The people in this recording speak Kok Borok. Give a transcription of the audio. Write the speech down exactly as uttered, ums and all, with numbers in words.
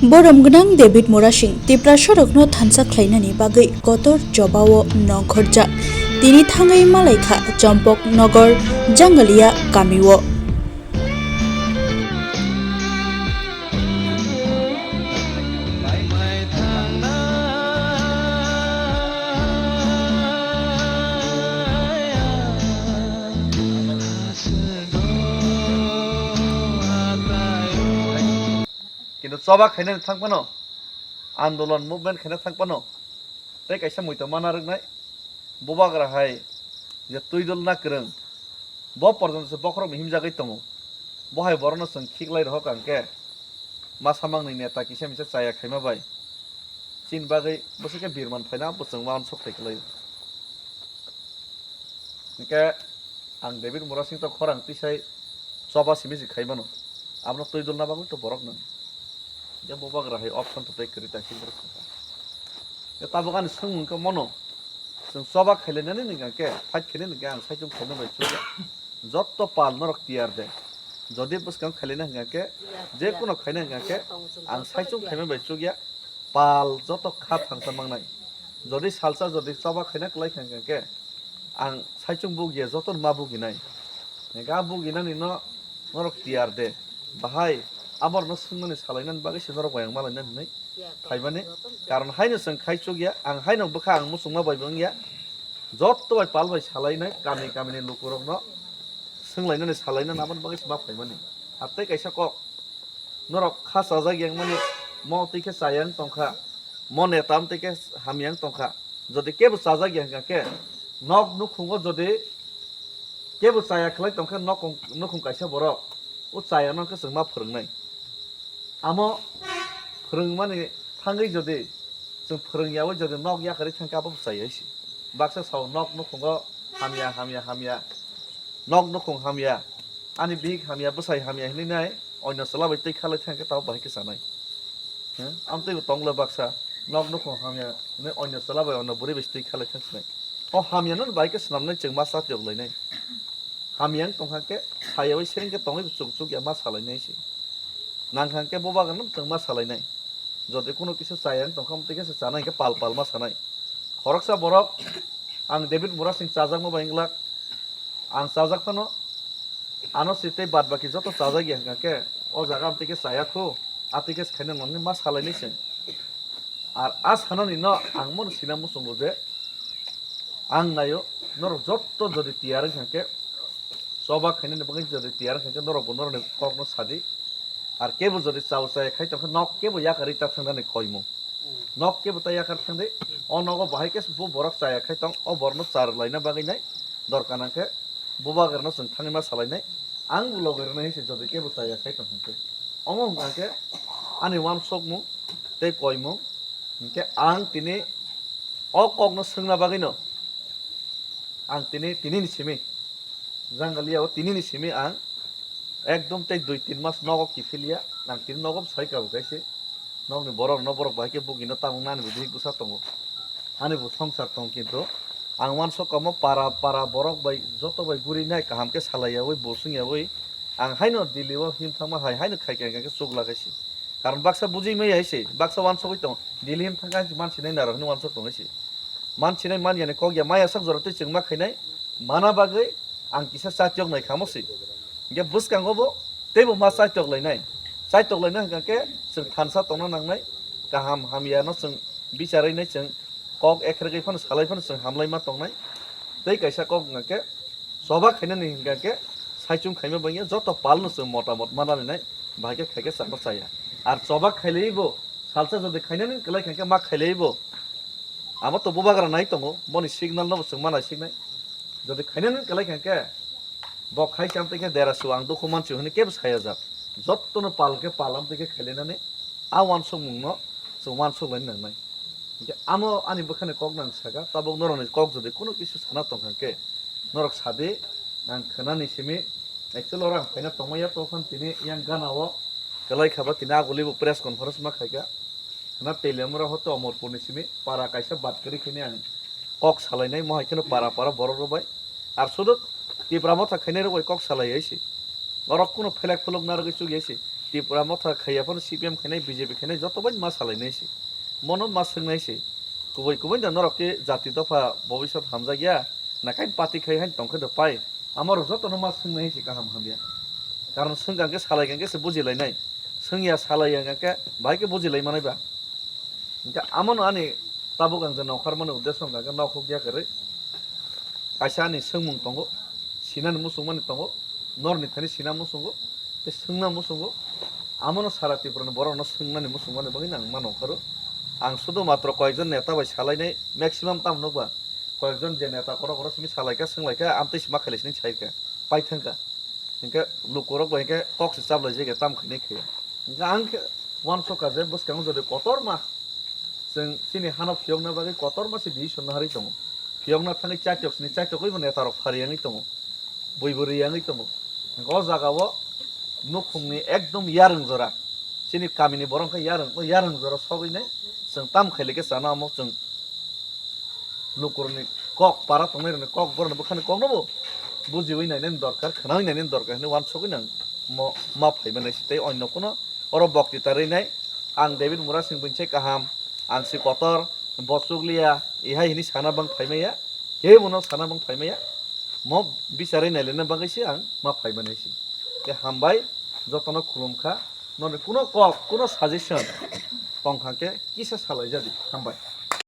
Borom gwnang David Murasing Tiprasarokno thansa khlainani bagwi kotor chobao nongkhorjak. Tini thangwi malaikha Chompok Nogor Jangalia kamio. Kintu choba khainani thang phano, andolon movement khaina thang phano, tei kaisa muitu mana rwknai, bubagra hai je twi dol na kwrwng, bo porjonto se bokhorok himjagwi tongo. Bo hai borokno chwng khiklai rohor kha hwnkhe, masa mangni neta kisa misa chaya khaima bai chini bagwi bwswk khe birman phaina bo chwng uansuk thai kwlai. Hwnkhe ang David Murasing to khorang tisai choba simi se khai mano. Abono twi dol na bagwi to borok nang. Je bubagra hai option to tei kwrwi taisik borok saka. Je tabuk ani swngmung khe mono. Chwng choba khailainani hwnkha khe, fight khainani hwnkha ang saichung khaima bai chukya. Jotto pal norok tiyar de. Jodi bwskang khailaina hwnkha khe, je kuno khaina hwnkha khe, ang saichung khaima bai chukya. Pal joto kha thangsa mangnai. Jodi salsa jodi choba khaina kwlai kha hwnkha khe, ang saichung bugiya joto ma buginai. Ga buginani no norok tiyar de. Bahai aborno swngmani salainani bagwi se norok bai ang malainani hinwi phaimani. Karon haino chwng khai chukya, ang haino bwkha ang muchungma bai bo wngya. Jotto bai pal bai salainai, kami kamini lukurokno swnglainani salainani aboni bagwi se ma phaimani. Ar tei kaisa kok. Norok kha chajak yang mani mo twi khe chayang tongkha, mo neta amtwi khe hamyang tongkha. Jodi kebo chajak yang hwnkha khe, nok nukhungo jodi kebo chaya khlai tongkha, nokong-, nukhung kaisa borok, o chaya no khe chwng ma phwrwngnai. Amo phwrwngmani thangwi jodi chwng phwrwngyaui jodi nok yakarwi thangkhe abo bo chayai se. Baksa sao nok nukhungo hamya, hamya, hamya. Nok nukhung hamya, ani bihik hamya, bwsai hamya hinwi nai, oino chwla bai twi khalai thang khe tabuk bahai khe chanai. He? Amtwi bo tongla baksa, nok nukhung hamya hinwi oino chwla bai oino bwrwi bai twi khalai thang sinai. O hamya no bahai khe swnamnai chwng ma chatiyok lainai. Hamya wng tongkha khe, saya bai sereng khe tongwi bo chuk chuk ya ma salainai se. Nangkha khe bubagra no chwng ma salainai. Jodi kuno kisa chaya wng tongkha, amtwi khe se chanai hwnkhe pal pal ma sanai. Khoroksa borok ang David Murasing chajakma bai wng glak. Ang chajak phano ano se tei bad baki joto chajak ya hwnkha khe o jaga amtwi khe chaya khu, atwi khe se khaina nangni ma salainai se. Ar a sanani no ang mono sina muchungo je ang naio norok jotto jodi tiyar wngkha khe, choba khainani bagwi jodi tiyar wngkha khe norok bo norokni kokno sadi. Ar kebo jodi chao chaya khai tongkha, nok kebo yakarwi ta thangnani khoimung. Nok kebo ta yakar thangdi. O nogo bahai khe bo borok chaya khai tong, o borokno char laina bagwi nai dorkar nangkhe bubagrano chwng thangwi ma salainai. Ang bo logi rwnai se jodi kebo chaya khai tong hwnkhe. Omo hwnkha khe ani uansukmung tei koimung. Hwnkhe ang tini o kokno swngna bagwino ang tini, tinini simi Jangalia o tinini simi ang ekdom tei dui tin mas nogo kiphilya, ang tini nogo bwsai kabo kaise. Nokni borok no borok bahai khe bugino tamung nani bo bihik bwsa tongo. Ani bo songsar tong kintu ang uansuk kamo para para borok bai joto bai guri nai kaham khe salai yaui bo swng yaui ang haino Delhi o him thangma hai haino khai khe hwnkhe chukla kaise. Karon baksa bujui mai hai se, baksa uansugui tong Delhi him thangkha mansi nai naro hino uansuk tong hai se. Mansi nai man yani kok ya maya sak jora tei chwng ma khainai. Mana bagwi ang kisa chatiok nai khamo se. Hingke bwskango bo teibo ma chatiok lainai. Chatiok lainai hingka khe chwng thansa tongna nangnai. Kaham hamya no chwng bicharai nai chwng kok ekhrwgwi phano salai phano chwng hamlai ma tongnai. Tei kaisa kok hingka khe choba khainani hingka khe saichung khaima bangya joto pal no chwng mota mot ma nalai nai. Bahai khe khai khe chakno chaya. Ar choba khailai bo salsa jodi khainani kwlai kha khe ma khailai bo. Amo to bubagra nai tongo, boni signal no bo chwng ma nai signai. Jodi khainani kwlai kha khe, bo khai cham tei khe dera su ang dukhu mansi hwnwi kebo saya jak. Jotto no pal khe pal am tei khe khailainani a uansukmung no chwng uansuk laina nangnai. Hingke amo ani bwkhani kok nang saka, tabuk norokni kok jodi kuno kisu sana tong kha khe, norok sadi ang khwnani simi, actually oro ang phaina tongmaya tokhan tini yang gana o kwlai kha ba tini aguli bo press conference ma khai kha. Hwnba Teliamura hote Omorpurni simi para kaisa bat kwrwi khaini ang kok salainai, mohai kheno para para borok rok bai. Ar sudu Tipra Motha khainai rok bai kok salai hai se. Norok kuno phelek phuluk narwgwi chuk hai se. Tripura motha khaiya phano C P M khainai, B J P khainai joto bai ma salainai se. Mono ma swngnai se. Kubui kubui da norok ke jati dopha bobiswt hamjak ya. Na kain party khai hain tongkhe do pai. Amorok jotono ma swngnai se kaham hamya. Karon swngkang khe salai kang khe se bujilainai. Swngya salai yang khe bai khe bujilai manai ba. Hingke amono ani tabuk ang je nokharmani uddesyo hwnka khe nokhuk ya kwrwi. Kaisa ani swngmung tongo, sinani muchungmani tongo, norni thani sina muchungo, tei swngna muchungo. Amono sara Tripurani borokno swngnani muchungmani bagwi ang ma nongkharo. Ang sudu matro koyekjon neta bai salainai, maximum tamo nukba, koyekjon je neta korok korok simi salaikha, swnglaikha, amtwi sima khailai sini saikha, paithangkha. Hingke lukurok bai hingke kok se chaplai jai khe tam khainai khe. Hingke ang khe uansukha je bwskango jodi kotorma chwng chini hano phiyokna bagwi kotorma se decision naharwi tongo. Phiyokna thangwi chaitok sini chaitok bai bo netarok phariyangwi tongo. Bui bo riyangwi tongo. Hingke o jagao nukhungni ekdom yarwng jora. Chini kamini borok khe yarwng, o yarwng jora sogwi nai chwng tam khailai khe chana omo chwng lukurokni kok, para tongnairokni kok, borokni bwkhani kokno bo bujiwi nainani dorkar, khwnawi nainani dorkar hinwi uansukwi nang mo ma phaimanai se. Tei onno kuno oro bokti ta rwnai, ang David Murasing buini se kaham, ang se kotor, bo chukliya, ihai hinwi sana bang phaimaya, kebono sana bang phaimaya, mo bichari nailena bagwi se ang ma phaimanai se. Khe hambai, jotono khulumkha, noni kuno kok, kuno suggestion tongkha khe kisa salaijadi, hambai.